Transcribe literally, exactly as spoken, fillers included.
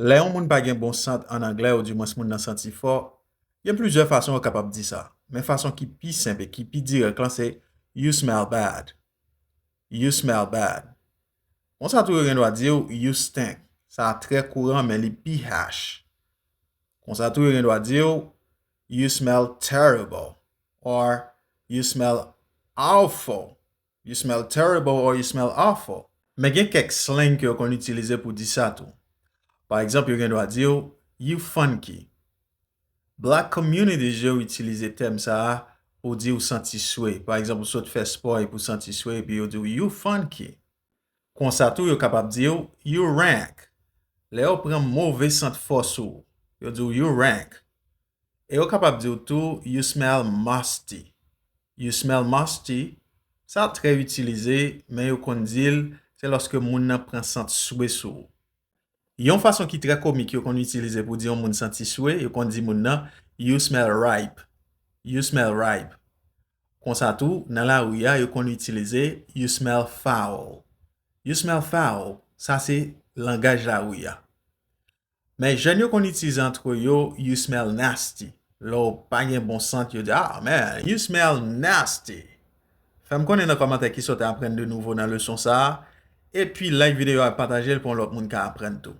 Lè yon moun pa gen bon sant an anglè, oudimwens moun nan santi fò, gen plizyè fason yo kapab di sa. Men fason ki pi senp e ki pi dirèk lan se "You smell bad." "You smell bad." Konsa tou yo gen dwa di w "You stink." Sa a trè kouran, men li pi hash. Konsa tou yo gen dwa di w "You smell terrible" or "You smell awful." "You smell terrible" or "You smell awful." Men gen kèk slang ke yo konn itilize pou di sa tou. Pa egzanp, yo gen dwa di w "You funky." Black communities yo itilize tèm sa a pou di w santi swe. Pa egzanp, ou sot fè spò epi w santi swe, epi yo di w "You funky." Konsa tou, yo kapab di w "You rank." Lè yo pran move sant fò sou w, yo di w "You rank." E yo kapab di w tou "You smell musty." "You smell musty." Sa trè itilize, men yo konn di l se lòske moun nan pran sant swe sou w. Yon fason ki trè komik yo konn itilize pou di yon moun santi swe, yo konn di moun nan "You smell ripe." "You smell ripe." Konsa tou, nan lari a, yo konn itilize "You smell foul." "You smell foul." Sa se langaj lari a. Men jèn yo konn itilize antre yo "You smell nasty." Lè w pa gen bon sant, yo di "Ah man, you smell nasty." Fè m konnen nan kòmantè kisa w te aprann de nouvo nan leson sa a. Epi like videyo a, pataje l pou yon lòt moun ka aprann tou.